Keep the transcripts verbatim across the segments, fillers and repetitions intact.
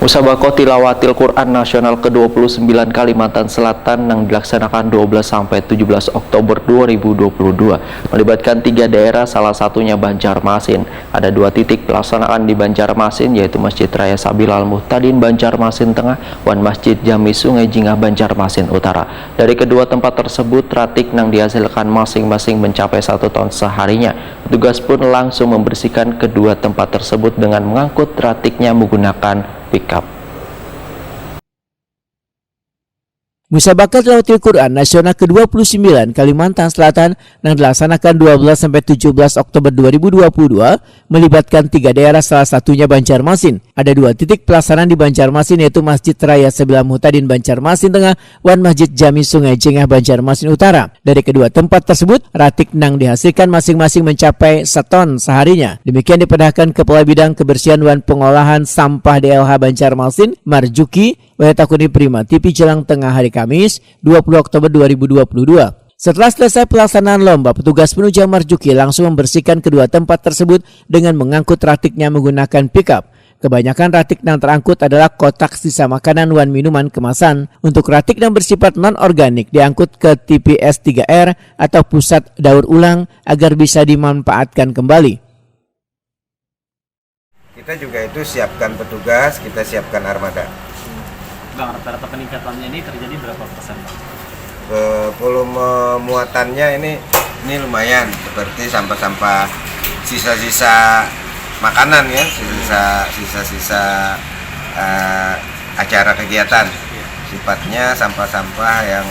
Musabakoh Tilawatil Quran Nasional kedua puluh sembilan Kalimantan Selatan nang dilaksanakan dua belas sampai tujuh belas Oktober dua ribu dua puluh dua melibatkan tiga daerah, salah satunya Banjarmasin. Ada dua titik pelaksanaan di Banjarmasin, yaitu Masjid Raya Sabilal Muhtadin Banjarmasin Tengah wan Masjid Jami Sungai Jingah Banjarmasin Utara. Dari kedua tempat tersebut, ratik nang dihasilkan masing-masing mencapai satu ton seharinya. Petugas pun langsung membersihkan kedua tempat tersebut dengan mengangkut ratiknya menggunakan pickup. Musabakat Tilawatil Quran Nasional kedua puluh sembilan Kalimantan Selatan nang dilaksanakan dua belas sampai tujuh belas Oktober dua ribu dua puluh dua melibatkan tiga daerah, salah satunya Banjarmasin. Ada dua titik pelaksanaan di Banjarmasin, yaitu Masjid Raya Sabilal Muhtadin Banjarmasin Tengah wan Masjid Jami Sungai Jingah Banjarmasin Utara. Dari kedua tempat tersebut, ratik nang dihasilkan masing-masing mencapai seton seharinya. Demikian dipadahkan Kepala Bidang Kebersihan wan Pengolahan Sampah D L H Banjarmasin, Marjuki, wayah takuni Prima T V Jelang Tengah hari Kamis, dua puluh Oktober dua ribu dua puluh dua. Setelah selesai pelaksanaan lomba, petugas penunjang Marjuki langsung membersihkan kedua tempat tersebut dengan mengangkut ratiknya menggunakan pickup. Kebanyakan ratik yang terangkut adalah kotak sisa makanan wan minuman kemasan. Untuk ratik yang bersifat non-organik diangkut ke T P S tiga R atau pusat daur ulang agar bisa dimanfaatkan kembali. Kita juga itu siapkan petugas, kita siapkan armada. Bang, rata-rata peningkatannya ini terjadi berapa persen, Bang? Volume muatannya ini ini lumayan, seperti sampah-sampah, sisa-sisa makanan ya, sisa-sisa sisa-sisa uh, acara kegiatan. Sifatnya sampah-sampah yang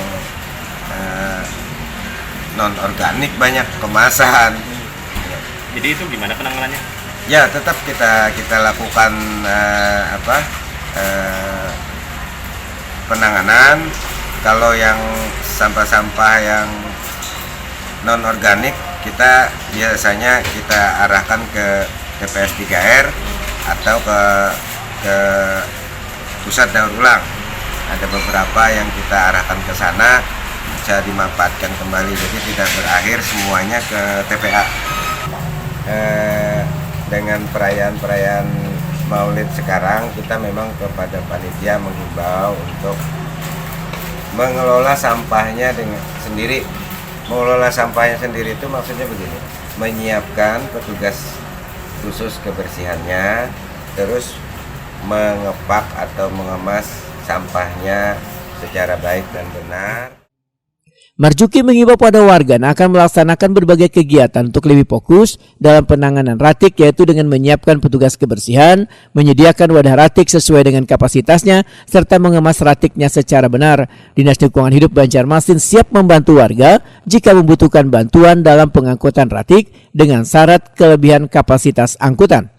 uh, non organik, banyak kemasan. Jadi itu gimana penanganannya? Ya, tetap kita kita lakukan uh, apa uh, penanganan. Kalau yang sampah-sampah yang non organik, kita biasanya kita arahkan ke T P S tiga R atau ke ke pusat daur ulang. Ada beberapa yang kita arahkan ke sana, bisa dimanfaatkan kembali, jadi tidak berakhir semuanya ke T P A. Eh, dengan perayaan-perayaan Maulid sekarang, kita memang kepada panitia menghimbau untuk mengelola sampahnya dengan sendiri. Mengelola sampahnya sendiri itu maksudnya begini, menyiapkan petugas khusus kebersihannya, terus mengepak atau mengemas sampahnya secara baik dan benar. Marjuki mengimbau pada warga yang akan melaksanakan berbagai kegiatan untuk lebih fokus dalam penanganan ratik, yaitu dengan menyiapkan petugas kebersihan, menyediakan wadah ratik sesuai dengan kapasitasnya, serta mengemas ratiknya secara benar. Dinas Lingkungan Hidup Banjarmasin siap membantu warga jika membutuhkan bantuan dalam pengangkutan ratik dengan syarat kelebihan kapasitas angkutan.